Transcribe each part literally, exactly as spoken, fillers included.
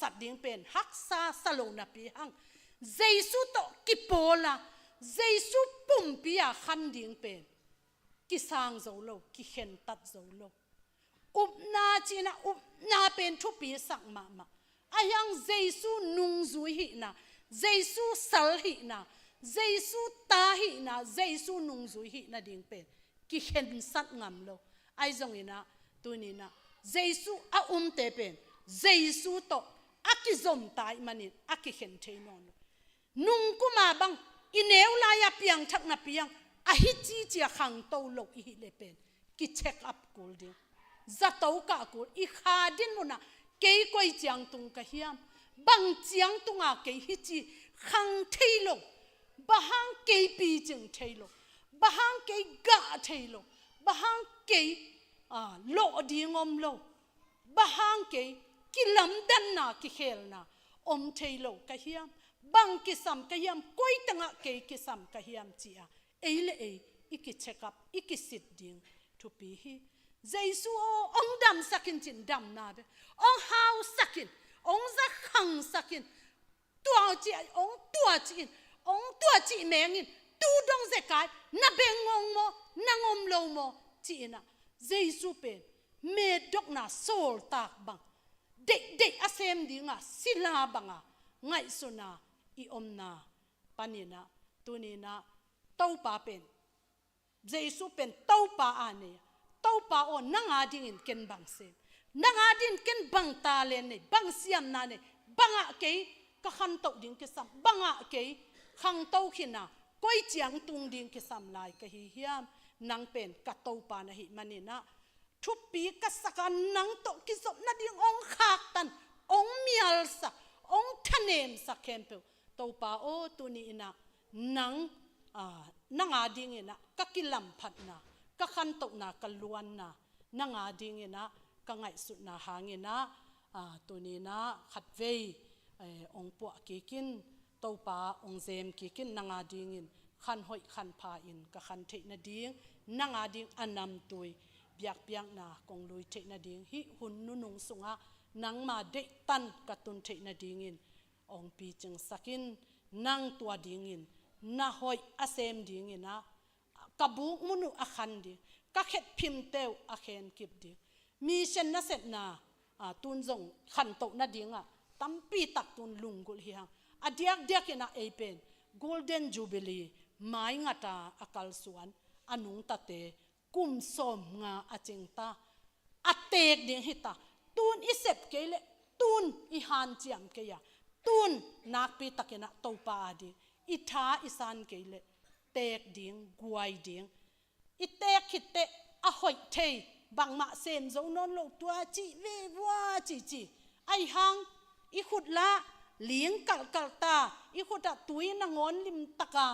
khentat ding pen haksa sa lo napi hang, Jesu tawh kipawl a, Jesu pumpi a khan ding pen kisang zo lo, kikhentat zo lo. Upna cihna, upna pen thupi sak mahmah. Ahi hang Jesu nungzui hihna, Jesu sal hihna, Jesu ta hihna, Jesu nungzui hihna ding pen kikhensat ngam lo. Ahi zongin ah, tuni-in ah, Jesu a umte pen Jesu tawh a kizom ta ahih manin a kikhen thei nawn lo. Nungkum a bang i neu lai-a piangthak napi hang, a hi ci ci a khangto lo i hih leh pen kicheck up kul ding. Zato kah kul, i kha dinmun ah kei koi ciang tung ka hiam, bang ciang tung a kei hi ci khang thei lo, bang hang kei picing thei lo, bang hang kei gah thei lo, bang hang kei, ah, lawh ding om lo, bang hang kei kilamdanna, kikhelna om thei lo ka hiam, bang kisam ka hiam, koi tengah kei kisam ka hiam ci a, ei le ei i kicheck up, i kisit ding thupi hi. Jesu aw, hong damsak in ci-in damna bek, hong hausak in, hong za khangsak in, tua ci, hong tua ci-in, hong tua ci meng in, tu dong zekai, na beng ngong maw, na ngom lo maw, ci-in ah, Jesu pen metdokna sawltak bang, deihdeih a sem ding a sila bang a ngaihsun a i omna panin ah, tuni-in ah, Topa pen, Jesu pen Topa a nei a, Topa aw, nang a dingin ken bang sem, nang a dingin ken bang talent nei, bang siamna nei, bang ah kei ka khantoh ding kisam, bang ah kei khangto khin a, koi ciang tung ding kisam lai ka hi hiam, nang pen ka Topa na hih manin ah, thupi ka sak a, nang tawh kizopna ding hong khaktan, hong mialsak, hong thanemsak khempeuh. Topa aw, tuni-in ah nang, ah, nang a dingin ah ka kilamphatna, ka khantohna, ka luanna, nang a dingin ah ka ngaihsutna hangin ah, ah, tuni-in ah khatvei, eh, hong puah kik in, Topa hong zem kik in, nang a dingin khan hoih khan pha in ka khan theih nading, nang a ding a namtui biakpiakna kong lui theih nading, hih hun nunung sungah nangma deihtan ka tun theih nadingin hong picingsak in, nang tua dingin na hoih a sem dingin ah, ka buk mun uh a khan ding, ka khetphimte uh a khen kip ding. Mission nasepna, ah, tun zong khantoh nadingah tampi tak tun lunggulh hi hang. A diakdiakin ah ei pen Golden Jubilee mai ngat a a kalsuan a nungtate kum sawmnga a cingta, a teek ding hita. Tun i sep kei leh tun i hanciam kei a, tun nakpi takin ah Topa a ding i tha i san kei leh teek ding, guai ding. I teek khit teh a hoih thei, bangmah sem zo nawn lo, tua cih ve vua cihcih. Ahi hang i khut lah ling kalhkalh ta, i khut ah tui nangawn limtak a,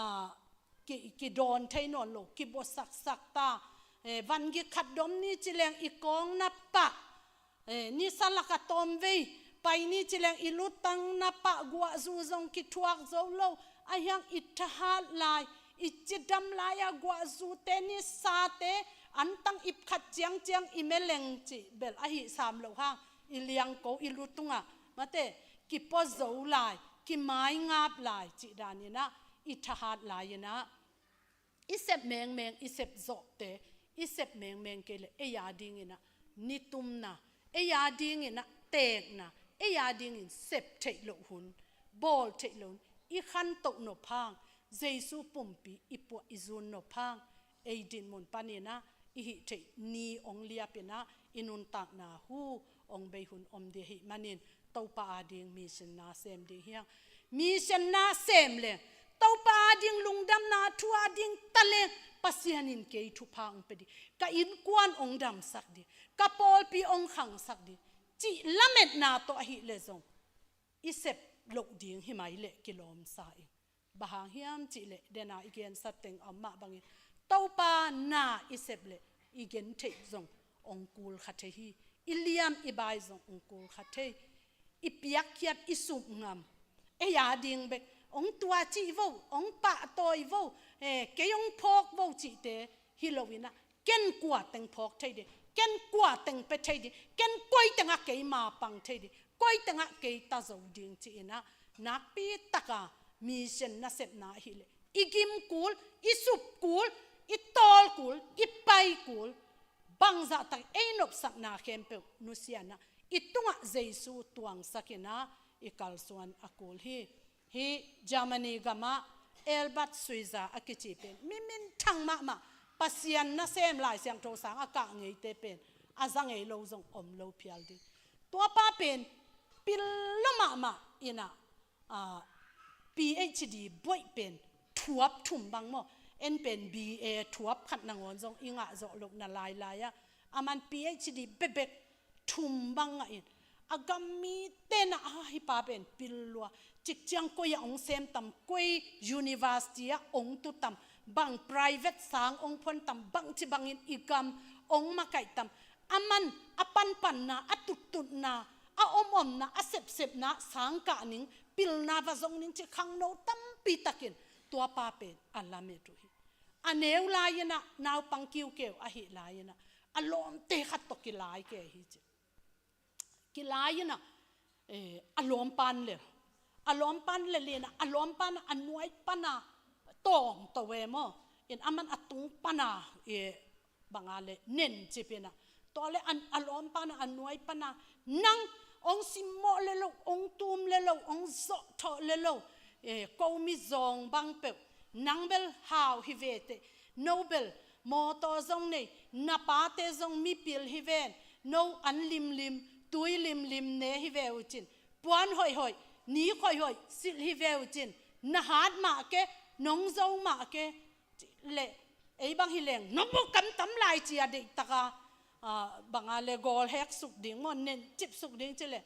ah, ki, kidawn thei nawn lo, kibuasaksak ta. Eh, vangik khat dom ni ci leng i kawng na pah. Eh, nisa lak a tawmvei pai ni ci leng i lutang na pah, guahzu zong kithuak zo lo. Ahi hang i thahat lai, i cidam lai-a guahzute, nisate, antang ip khat ciangciang i meleng cih bel ahi sam lo hang, i liangko, i lu tungah mate, kipua zo lai, kimaingap lai cih danin ah i thahat lai-in ah, i sep mengmeng, i sep zawhte, i sep mengmeng kei leh ei a dingin ah nitumna, ei a dingin ah teekna, ei a dingin sep theih loh hun, bawl theih loh hun i khantoh nop hang, Jesu pumpi i puah i zun nop hang, ei dinmun panin ah i hih theih ni hong liapin ah i nuntakna hu hong bei hun om ding ahih manin, Topa a ding mission na sem ding hi hang. Mission na sem leng Topa a ding lungdamna thu a ding ta leng, Pasian in kei thupha hong pia ding, ka innkuan hong damsak ding, ka pawlpi hong khangsak ding cih lametna tawh ahih leh zong i sep loh ding hi mai leh kilawmsa ing. Bang hang hiam cih leh, den a i gensa teng a om mah bangin, Topa na i sep leh i gen theih zong hong kul kha thei hi. I liam i bai zong hong kul kha thei. I piakkhiat, i sup ngam, ei a ding bek, hong tua cih vo, hong pahtawi vo, eh, kei hong phawk vo cihte hi loin ah, ken kua teng phawk thei ding, ken kua teng pia thei ding, ken koi tengah keima pang thei ding, koi tengah kei ta zo ding ci-in ah, nakpi taka mission nasepna ahih leh i gim kul, i sup kul, i tawl kul, i pai kul, bangzah tak ei nopsakna khempeuh nusia in ah, i tungah Jesu tuangsak in ah i kalsuan a kul hi. Hih Germany gamah Albert Schweitzer a kici pen mi minthang mahmah, Pasian nasem Lai Siangtho sang a kah ngeite pen a za ngei lo zong om lo phial ding. Tuapa pen pil lo mahmah in ah, ah, PhD buaih pen thuap thum bang maw, en pen BA thuap khat nangawn zong i ngah zawh loh na lailai ah, aman PhD bebek thum bang ngah in, a gam mite na ah hih pa pen pil lua, cikciang koi ah hong sem tam, koi university ah hong tu tam, bang private sang hong phuan tam, bangci bangin i gam hong makaih tam, aman a panpanna, a tuttutna, a omomna, a sepsepna sang kah ning, pilna va zong ning ci khangno tampi takin tuapa pen a lamet uh hi. A neu lai-in ah naupang kiukeu ahih lai-in ah a lawmte khat tawh kilai kei hi ci. Kilai-in ah, eh, a lawmpan lel. A lawmpan lel in ah, a lawmpan ah a nuai pana tawng to ve maw. In aman a tung pana, eh, banga le nen cip in ah. Tua le an, a lawmpan ah a nuai pana, "Nang hong simmawh le lo, hong tum le lo, hong zawhthawh le lo, eh, ko mizawng bang peuh, nang bel hau hi ve teh, no bel mawtaw zong nei, na pate zong mipil hi ven, no an limlim, tui limlim ne hi ve uh cin, puan hoihhoih, nik hoihhoih silh hi ve uh cin, na hat mah ke, nong zo mah ke," ci le, ei bang hi leng, "Nong buk kam tam lai," ci a deih taka, ah, banga le gawl hek suk ding maw, nen cip suk ding ci le,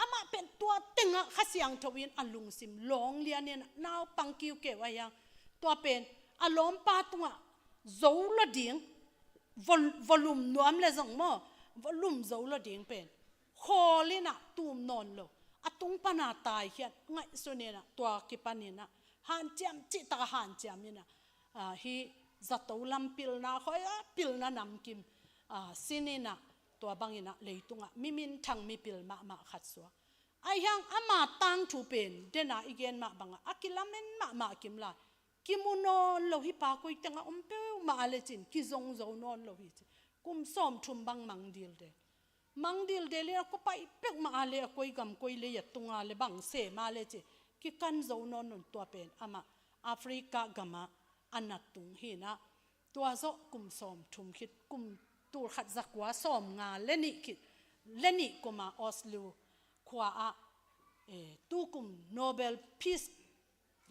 amah pen tua tengah Kha Siangtho in a lungsim lawng lian in ah naupang kiukeu a hiang, tua pen a lawmpa tungah zo lo ding, vol-, volume nuam le zong maw, volume zo lo ding pen khawl in ah tum nawn lo, a tung pana taikhiat ngaihsun in ah, tua kipan in ah hanciam cih taka hanciam in ah, ah, hih zato lam pilna khoi ah pilna namkim, ah, sin in ah, tua bang in ah leitungah mi minthang mipil mahmah khat suak. Ahi hang ama tangthu pen dena i gen mah bangah a kilamen mahmah kim lai. Kimu nawn lo hi, pa koi tengah om peuhmah a le cin kizong zo nawn lo hi ci. Kum sawmthum bang mang dildel. Mang dildel in a kua pai peuhmah a le, a koi gam koi lei a tunga le bang sem a le ci, kikan zo nawn nawn, tua pen amah Africa gamah a na tung hi in ah, tua zawh kum sawmthum khit, kum tulkhat zakua sawmnga le nih khit, le nih kuma Oslo khua ah, eh, tukum Nobel Peace,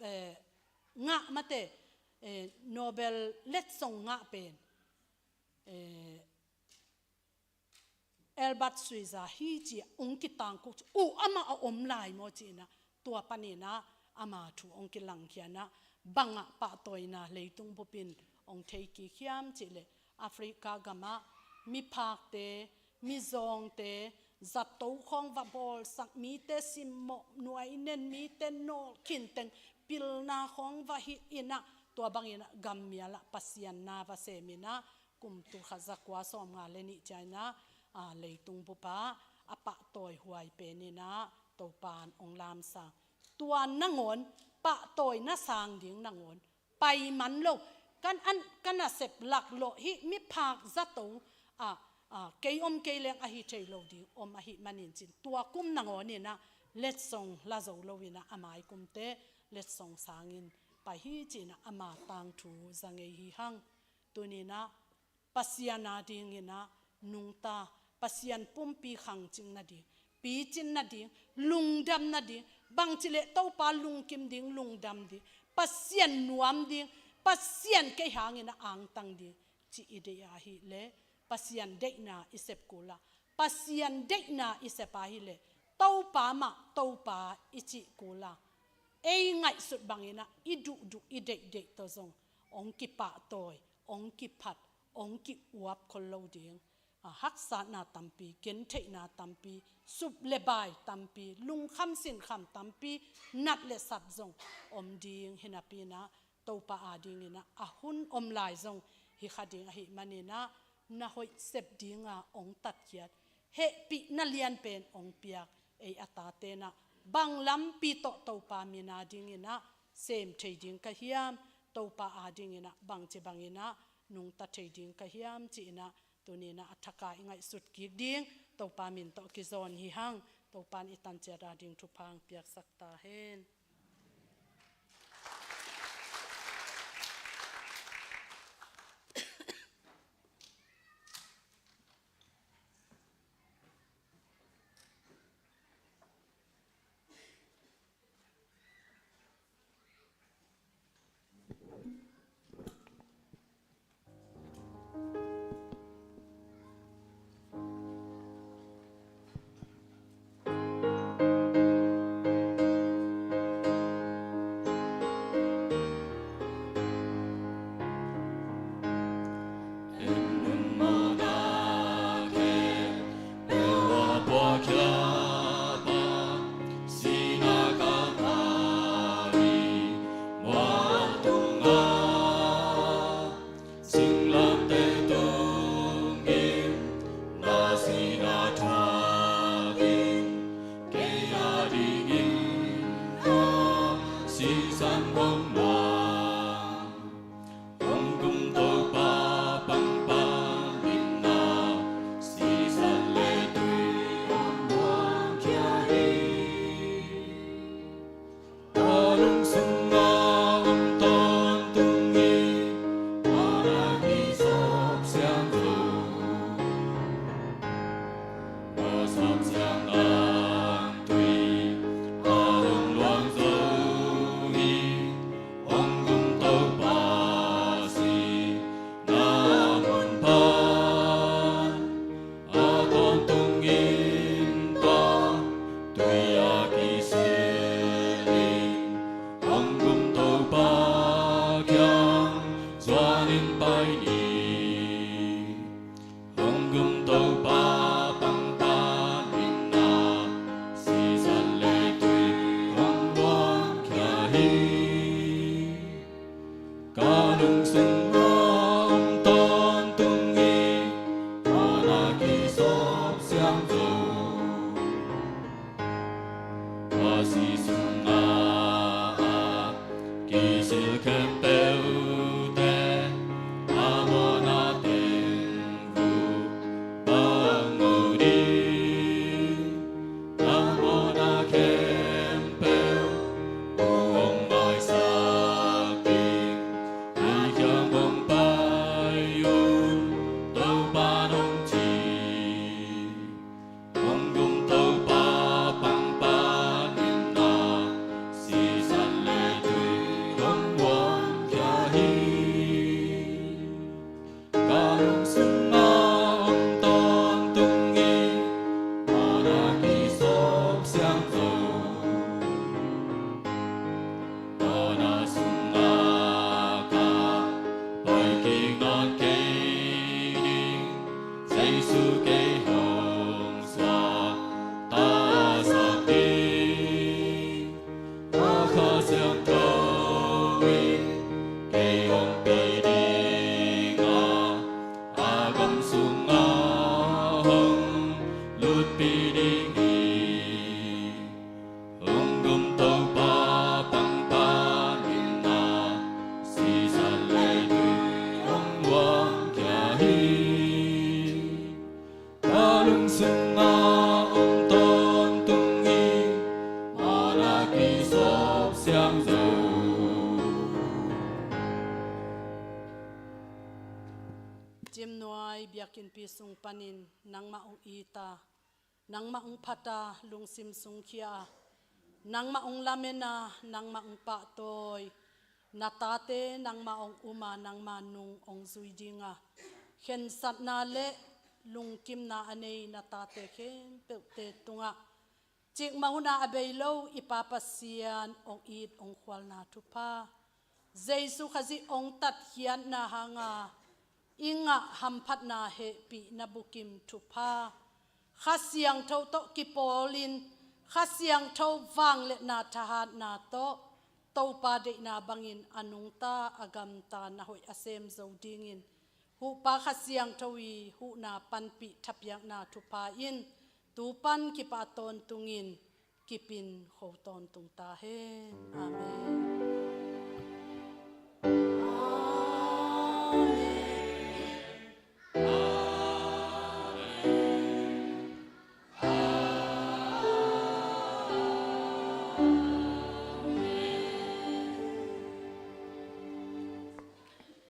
eh, ngah mate, eh, Nobel letsong ngah pen, eh, Albert Schweitzer hi ci a hong kitangkuk ci, uh, amah a om lai maw ci in ah, tua pan in ah ama thu hong kilangkhia in ah, bangah pahtawina leitung bup in hong thei kik hiam cih leh, Africa gamah miphakte, mizawngte, zato khawng va bawlsak mite, simmawh nuai nen mite, nawlkhin teng pilna khawng va hilh in ah, tua bang in ah gammial ah Pasian na va sem in ah, kum tulkhat zakua sawmnga le nih ciang in ah, a, leitung bup ah a pahtawi huai pen in ah Topa'n hong lamsang. Tua nangawn, pahtawina sang ding nangawn pai man lo. Kan an, kan a sep laklawh hih miphak zato, a, a, kei om kei leng ahi thei lo ding om ahih manin cin, tua kum nangawn in ah letsong la zo lo in ah, a mai kumte letsong sangin pai hi ci in ah ama tangthu za ngei hi hang. Tuni in ah Pasian ading in ah nungta, Pasian pumpi khangcing nading, picin nading, lungdam nading, bangci leh Topa lungkim ding, lungdam ding, Pasian nuam ding, Pasian kei hang in ah angtang ding ci i deih ahih leh, Pasian deihna i sep kul a, Pasian deihna i sep ahih leh, Topa mah Topa i cih kul a, ei ngaihsut bang in ah i duhduh i deihdeih tawh zong hong kipahtawi, hong kiphat, hong ki-uap khol lo ding. A, haksatna tampi, gentheihna tampi, sup le bai tampi, lungkham sinkham tampi, nat le sat zong om ding hi napi in ah, Topa ading in ah a hun om lai zong hi kha ding ahih manin ah, na hoih sep ding a hong tatkhiat, hehpihna lianpen hong piak ei a tate in ah bang lampi tawh Topa min a dingin ah sem thei ding ka hiam, Topa a dingin ah bangci bangin ah nungta thei ding ka hiam ci-in ah tuni-in ah a thak a i ngaihsut kik ding Topa min tawh kizawn hi hang. Topa in i tan ciat a ding thupha hong piaksak ta hen. Cimnuai biakinnpi sung panin nangmah hong it a, nangmah hong phat a, lungsim sungkhia a, nangmah hong lamen a, nangmah hong pahtawi, na tate nangmah hong um a, nangma nung hong zui ding a, khensatna le lungkimna a nei na tate khempeuhte tungah cikmah hun a a bei lo i Pa Pasian hong it hong khualna thupha, Jesu Khazih hong tatkhiatna hanga i ngah hamphatna hehpihna bukim thupha, Kha Siangtho tawh kipawlin Kha Siangtho vangliatna thahatna tawh Topa deihna bangin a nungta a gamta na hoih a sem zo dingin huhpa Kha Siangtho i huhna panpih thapiakna thupha in Tu pan kipah tawntungin kipin kho tawntung ta hen. Amen.